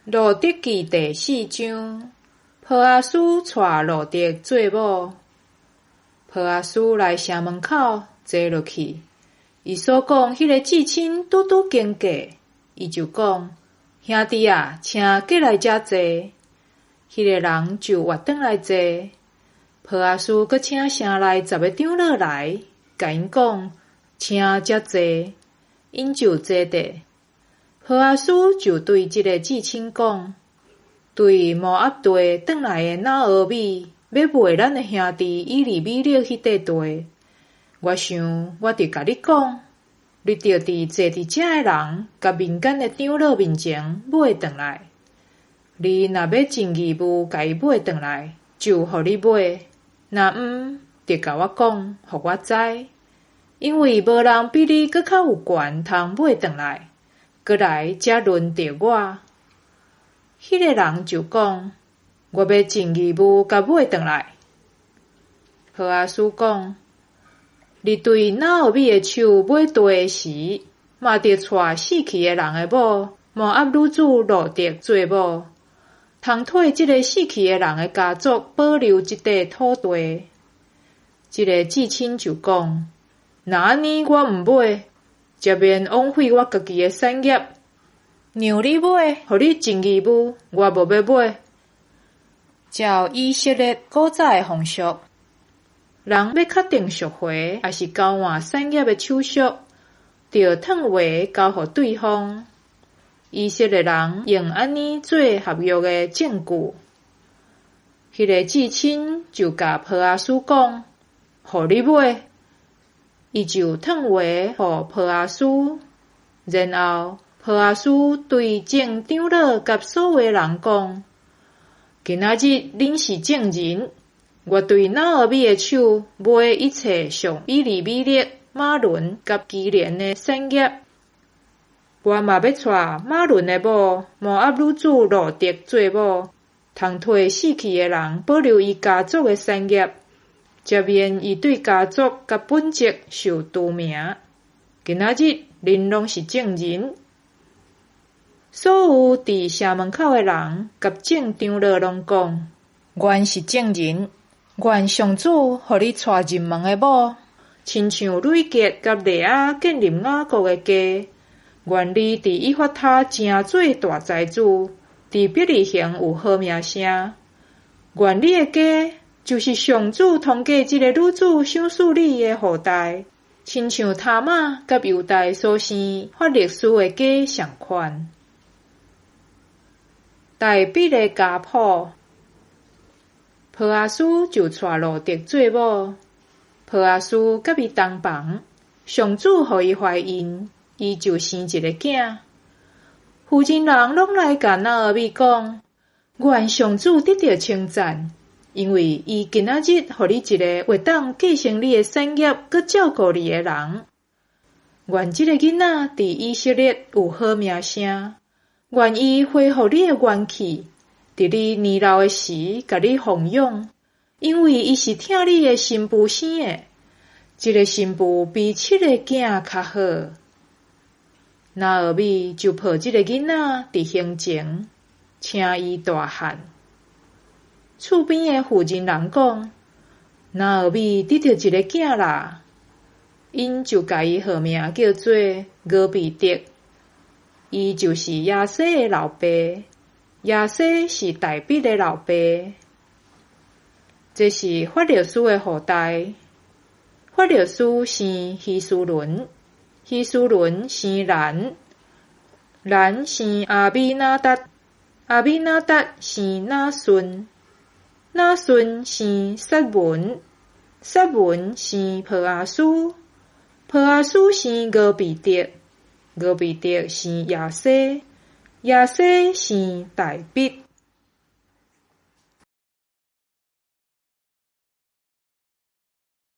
路得記第四章，波阿斯娶路得做某。波阿斯來城門口坐落去，伊所講彼个至親拄拄經過，伊就講：兄弟啊，請過來遮坐。彼个人就倚轉來坐。波阿斯閣請城內10个長老來，共𪜶講：請遮坐。𪜶就坐著。波阿斯就對這个至親講：對摩押地轉來的拿俄米，欲賣咱的兄弟以利米勒彼塊地。我想，我著共你講，你著佇坐佇遮的人佮民間的長老面前買轉來。你若欲盡義務共伊買轉來，就予你買；若毋，著共我講，予我知。因為無人比你閣較有權通買轉來。閣來才輪著我。彼个人就講：我欲盡義務共買轉來。波阿斯講：你對拿俄米的手買地的時，嘛著娶死去的人的某摩押女子路得做某，通替這个死去的人的家族保留這塊土地。這个至親就講：若按呢，我毋買。才免枉費我家己的產業，讓你買，予你盡義務，我無欲買。照以色列古早的風俗，人欲確定贖回，抑是交換產業的手續，著褪鞋交予對方。以色列人用按呢做合約的證據。彼个至親就共波阿斯講：予你買。伊就褪鞋予波阿斯，然後波阿斯對眾長老佮所有的人講：今仔日恁是證人，我對拿俄米的手買一切屬以利米勒、瑪倫佮基連的產業。我嘛欲娶瑪倫的某摩押女子路得做某，通替死去的人保留伊家族的產業。才免伊對家族佮本族受除名。今仔日恁攏是證人，所有佇城門口的人佮眾長老攏講：願是證人，願上主予你娶入門的某，親像呂結佮利亞建立雅各的家。願你佇以法他成做大財主，佇伯利恆有好名聲。願你的家，就是上主通過這个女子賞賜你的後代，親像他瑪佮猶大所生法勒斯的家仝款。大筆的家譜，波阿斯就娶路得做某。波阿斯佮伊同房，上主予伊懷孕，伊就生一个囝。附近人攏來共拿俄米講：願上主得著稱讚。因為伊今仔日予你一个會當繼承你的產業，閣照顧你的人。願這个囡仔佇以色列有好名聲，願伊恢復你的元氣，佇你年老的時，共你奉養。因為伊是疼你的新婦生的，這个新婦比七个囝較好。拿俄米就抱這个囡仔佇胸前，請伊大漢。厝邊的婦人人講：拿俄米得著一个囝啦，𪜶就共伊號名叫做俄備得，伊就是耶西的老爸，耶西是大筆的老爸。這是法勒斯的後代。法勒斯生希斯崙，希斯崙生蘭，蘭生亞米拿達，亞米拿達生拿順。拿順生撒文，撒文生波阿斯，波阿斯生俄備得，俄備得生耶西，耶西生大筆。